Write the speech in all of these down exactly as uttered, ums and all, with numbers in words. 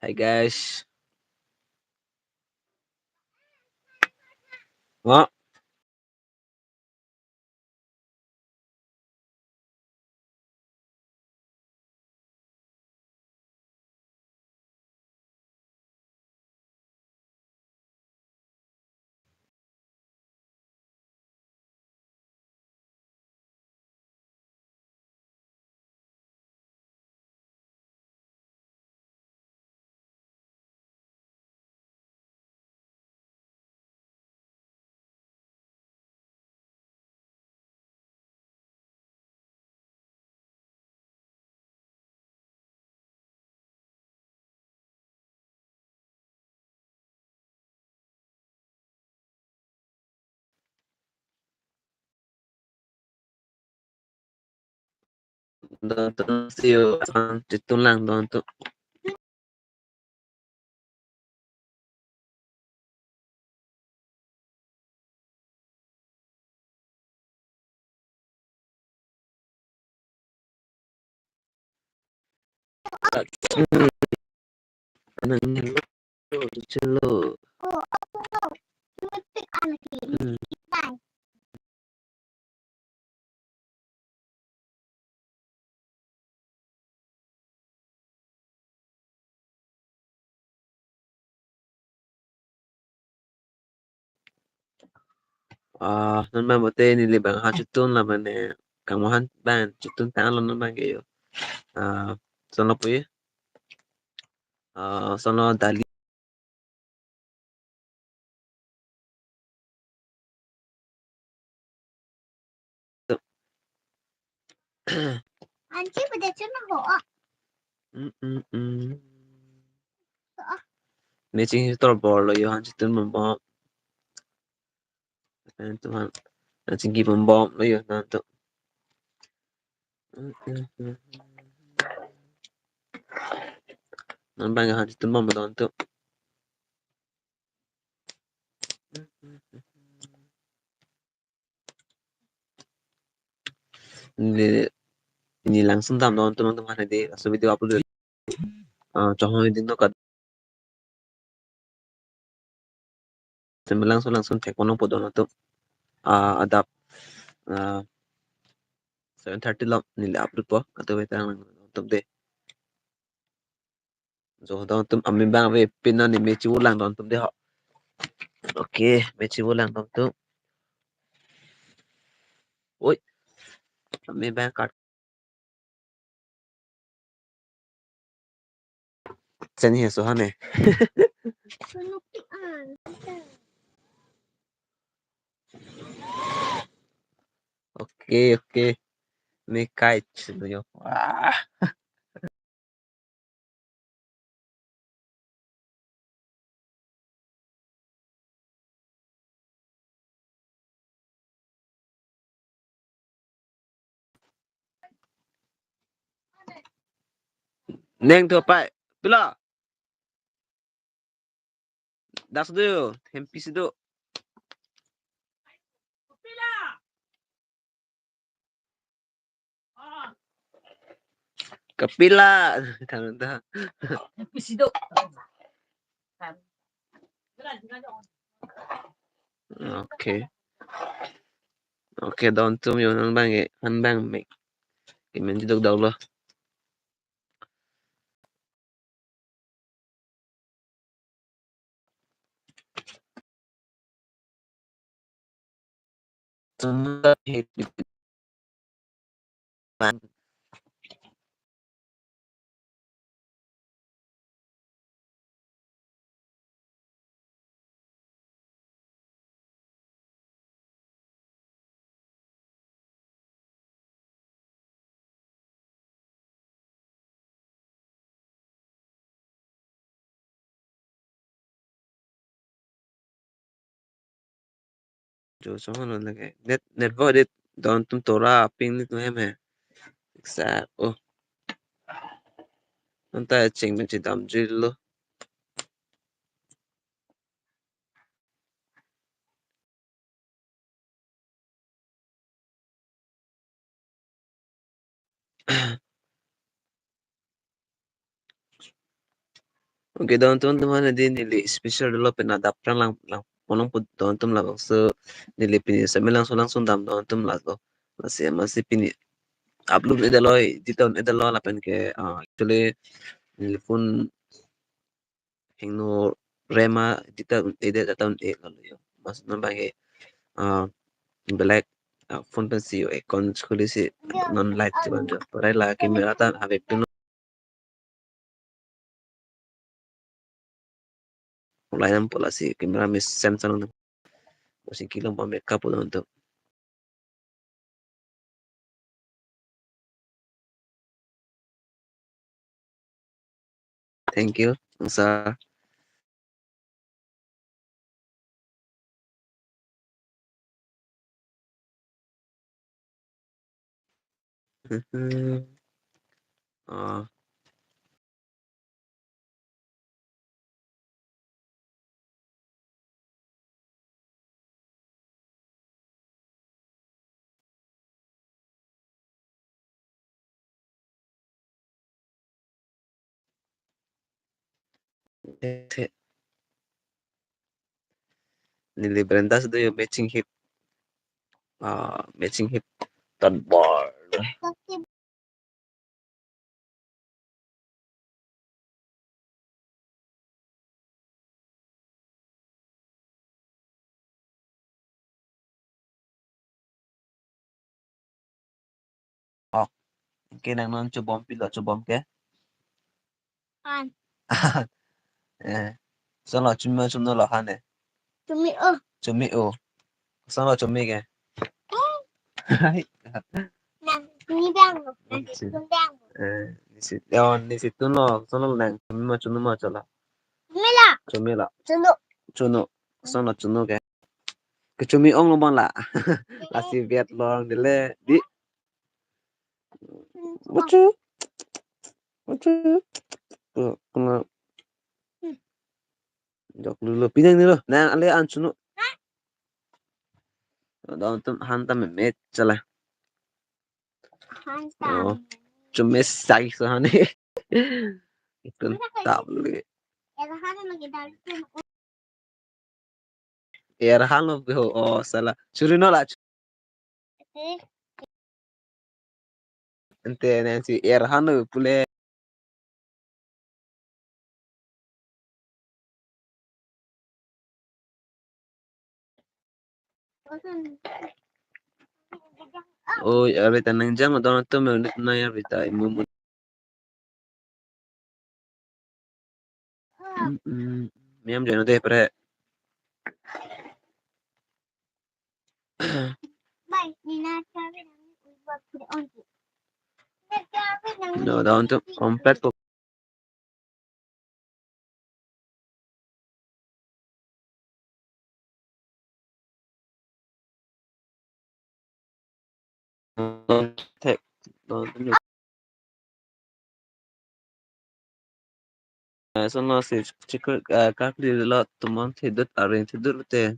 Hi guys. Wah. Don atum, see you. Chetun lang don atum. Hmm. Nang hello, hello. Hmm. Ah, non bang bote neli bang ha chetun la mane, kangmo han bang chetun tanglo non bang ke yo. Ah, sonlo pu ye. Ah, sonlo Dali. Anchi pada chun ho. Mm, mm, mm. Matching hitor bor lo yo, han chetun bom bom. An tu han, an chingki bom bom lo yo, non atum. Non bang han chetun bom don atum. Neli, neli langsung dam don atum, atum han hedi, laso video upload. Ah, chonghong ding no kat. Seme langsung langsung thek ponong po don atum. Ah, adap, ah, seven thirty lo neli upload po. Atum vetang lang atum de. Jo don atum, ami bang ave pin na, ne me chivo lang don atum de ho. Okay, me chivo lang don atum. Oi. Ami bang kat. Seni he so hane. Okay, okay. Me kai chu yo. Ah. Neng thu pai. Pila? Das do. Hempi si do. Kapila. Tang ta. Pisido. Okay. Okay, don atum yo, non bang ke, han bang mek. Kimen jidok dok lo. Jo so hano lake. Net, network det don atum tora ping ni tu hem he. Sa, oh. Anta ching men chidam jui lo. Okay, don atum, atum aphan neli special dolo, pen adap prang lang lang ponlong pu don atum labangso, neli pini semi langso langso dam don atum laso. Lasi amatsi pini upload-edetlo, edit un-edetlo lapen ke, ah, actually neli phone hingno rema edit un-edet, edit un-e lalo yo. Mas non bang ke, ah, black, ah, phone pensi yo account khulisi non light chiban jo. Parai la camera ta have to lainam pu lasi camera me sensor nang. Lasi kelong pa makeup pulo untuk. Thank you, sir. Ah. Neli berenda sudah yo matching hip. Ah, matching hip tan bor. Ok. Ke nang non chobom pilo, chobom ke? An. Eh. Solo chumi ma chomno lo, han e? Chumi o. Chumi o. Solo chumi ke? Eh. Nang ni bang lo, nang si tun bang lo. Eh, ni si, oh, ni si tun lo, solo nang chumi ma chomno ma cholo? Chumi lo. Chumi lo. Chomno. Chomno. Solo chomno ke? Kechumi ong lo bang la. Lasi vet lo dele di. Wachu. Wachu. Tuh, kena. Jok dulu, pinang ni lo. Nang ale an chomno. Don atum, han ta me me chala. Han ta. Oh. Chumi sai so han e. Itu tap lagi. Era han lagi dari tu. Era han lo ho, oh, salah. Churi no la. Eh. Ante nang si era han lo pule. Oi, arita nangjang don atum me unit na ya arita imu mu. Mm, mm. Miyam jeno de pre. No, don atum complete ko. Thek, don atum. Eh, sono si chikir, eh, kakli lo tumon thidut aring thidut te.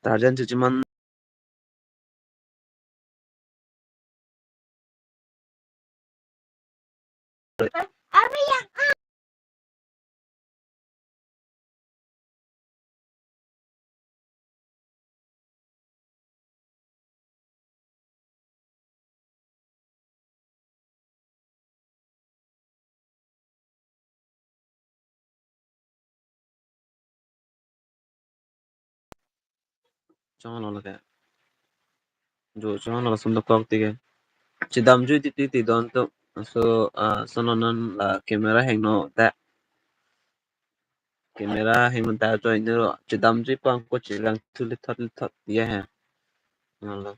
Tarjan chuchiman. Chong lo lake. Jo chong lo sum dokok tike. Chedamjui titi ti don atum. So, ah, sono non la camera hingno ta. Camera hingno ta join nero. Chedamjui pang ko chelang thu lithot lithot ya he. Ngalo.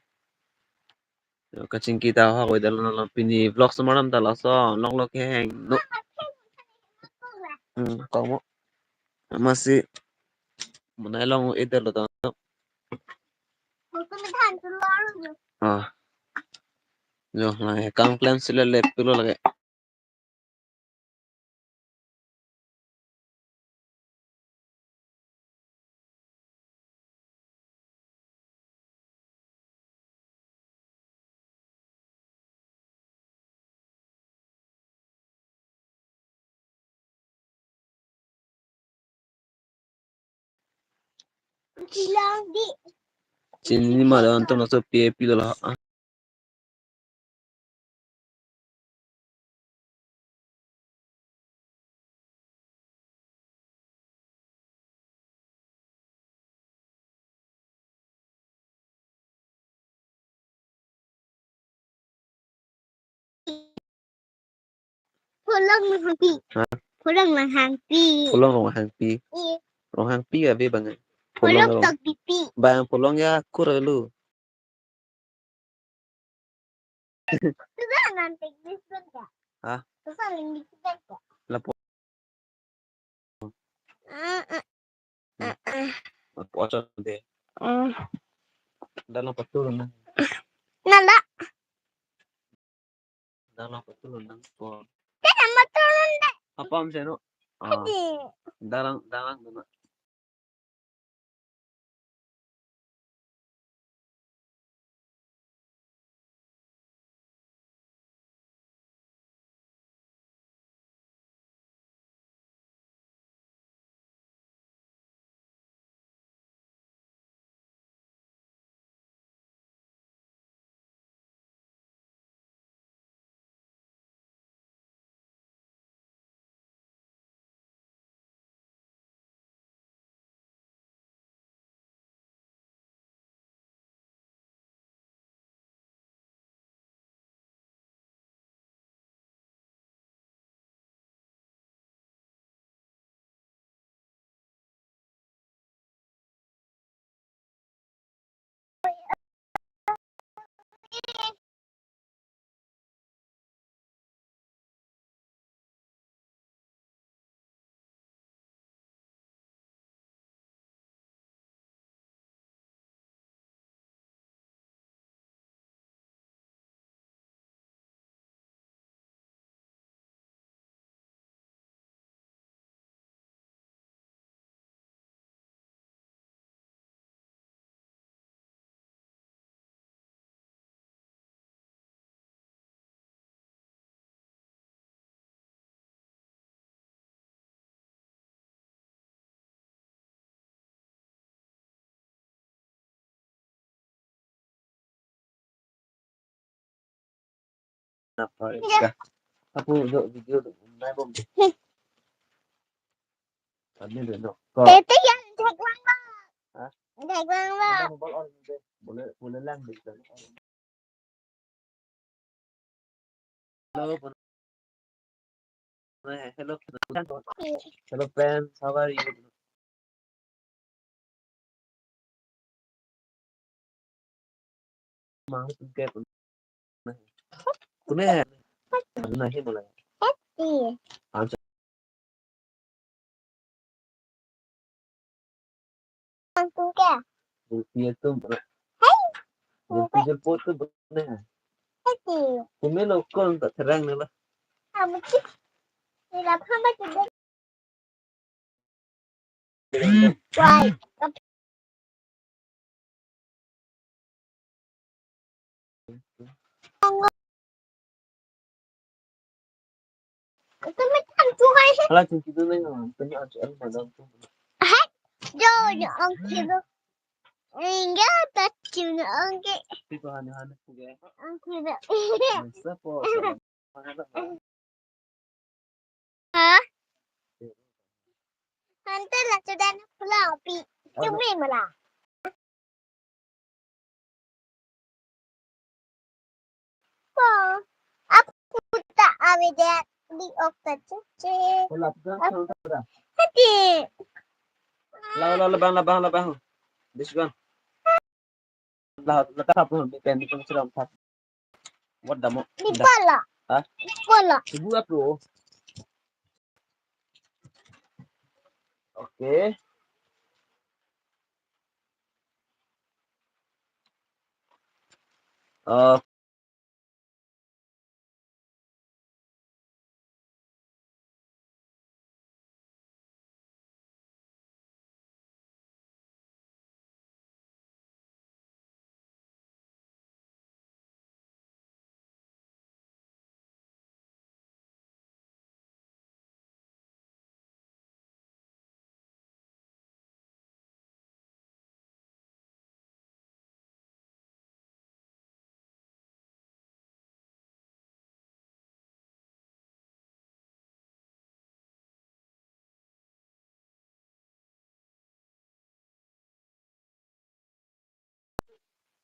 Yo, kachingki ta ho ko dal no lo, pini vlog sumar dam ta laso, lok lok ke hingno. Hmm, komo. Amatsi monai long-edetlo ta. Ah. Yo, la kam klem si le lep pulo lake. Chilang di. Chini ma dan to na so P A P dolo. Ah. Pholong nanghangpi. Ha? Pholong nanghangpi. Pholong Ronghangpi. Iya. Ronghangpi ave bang. Pholong Pholong Rong-, tokbipi. Bang pholong ya kur lu. Sudah nanti bisbon ka? Hah? Sudah nanti bisbon ka? Lapu. Ah, ah. Hmm. Ah, ah. Lapu aso de. Hmm. Dalam betul na. Nala. Dalam betul na. Ko. Tidak betul na. Apa am seno? Ah. Adi. Dalam, dalam na. Apa ya? Apa do video do? Nai bom. Kami do no. Ko. Tete yang thek lang ba. Hah? Thek lang ba. Ada mobile on deh. Boleh, boleh lang deh. Hello, hello, hello friends, how are you? Mang tu ke pun. Pune hai? Nahi bola. Acha. Ang tu ke? Rupiah tu bro. Hai. Rupiah tu bro. Hai. Kumelo kon tak terang ni lah. Amuti. Nila phama tu. Why? Hala chingki tu neng, tanya aja ang madam tu. Hai, jo, jo, ang kibu. Enggak, tak kibu, ang ki. Itu hanya hanya tu ya. Ang kibu. Masa po? Ha? Ante la sudah na pulang pi. Cumi mala. Po. Aku tak ave dia di okta cuci. Hati. Lao, lao, labang, labang, labang. This one. Lah, letak apa? Di pen, di pen, siram, tak. What the mo-, di pala. Hah? Di pala. Ibu apa? Oke. Eh,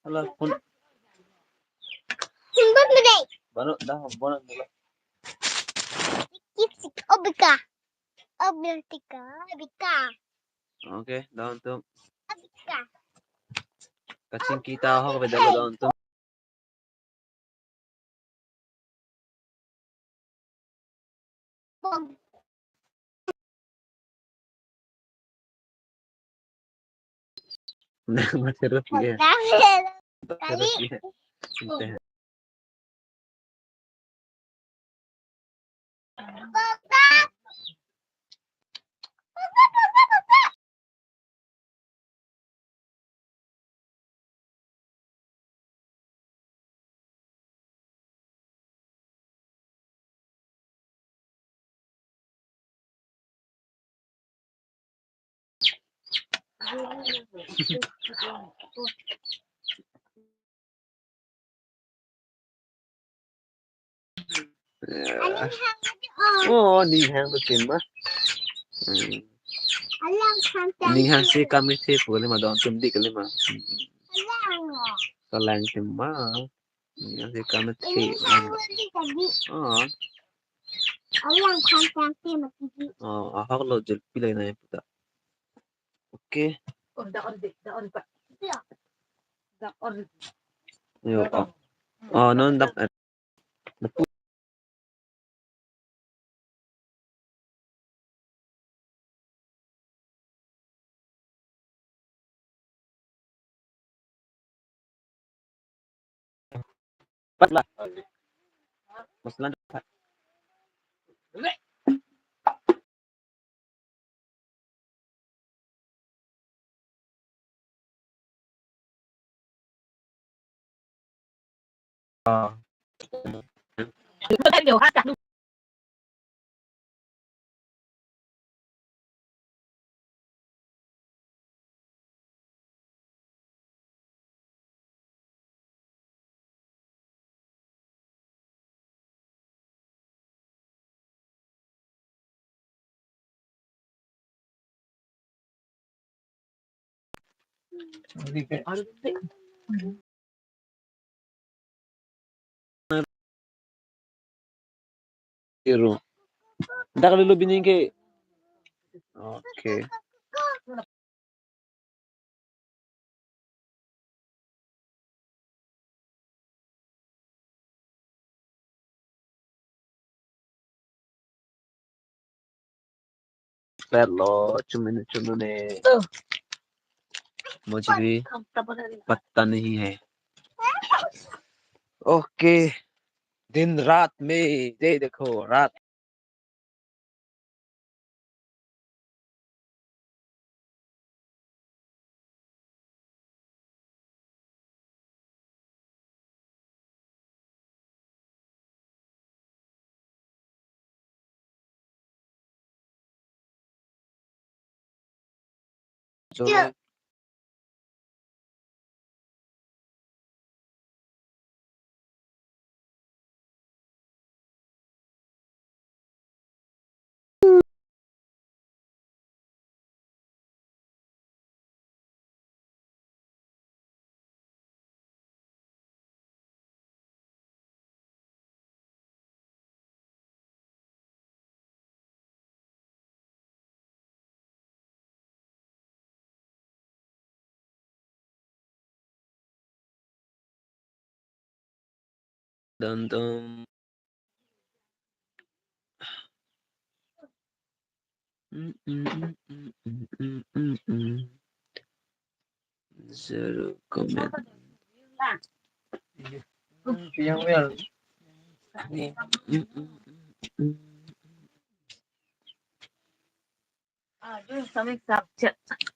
Hala, phone. Simbat mede. Bano, dah, bano, dah. Kip sik, oh, bika. Oh, bika, bika. Okay, dah, untuk. Oh, bika. Kachingki ta ahok beda, dah, untuk. Nah, masih rugi ya. Masih rugi ya. Entah. Ya. Oh, ning hang tu tim ma. Hmm. Ning hang si kami si pu kali ma, don tim dik kali ma. Kalang tim ma. Ning hang si kami si. Oh. Oh, ahok lo, jil pilai na puta. Okay. Yo, oh. Oh, non dak. Pat lah. Mas lanjut. Zero. Dak lulu bining ke. Okay. Pet lo, chumene chumene. मुझे भी पता नहीं है। Okay, दिन रात में, ये देखो, रात। Dum dum. Zero comment.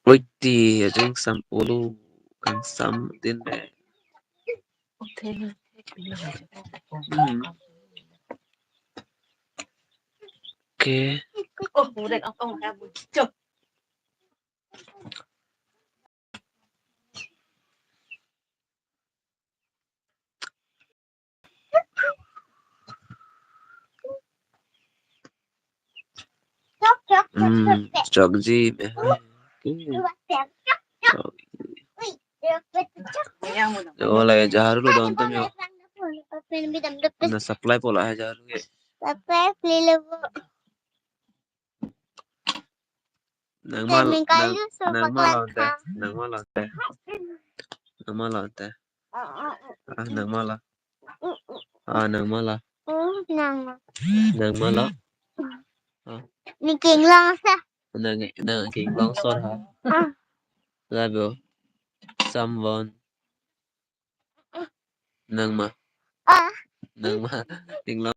Oi, ti, ajung sam ulu, kangsam din be. Hmm. Okay. Hmm, chokji. Okay. Chok. Oh, lake jaharu lo don atum yo. Na supply po lahai jaharu ke. Nang ma lo, nang, nang ma lo te, nang ma lo te. Nang ma lo te. Ah, nang ma lo. Ah, nang ma lo. Nang ma lo. Ah. Nang king long sa. Nang, nang king long sor ha. Ah. Labo. Someone. Nang ma. Ah. Nang ma. King long.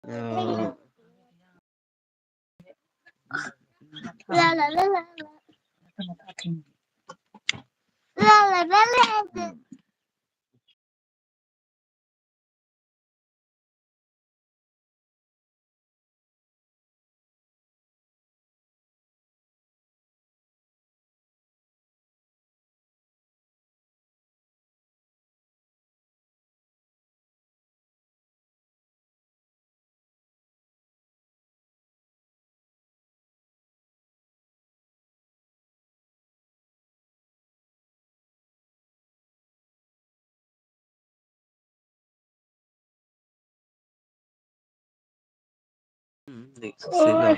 Oh. La la la la la. La la la la la. Hmm, next sila.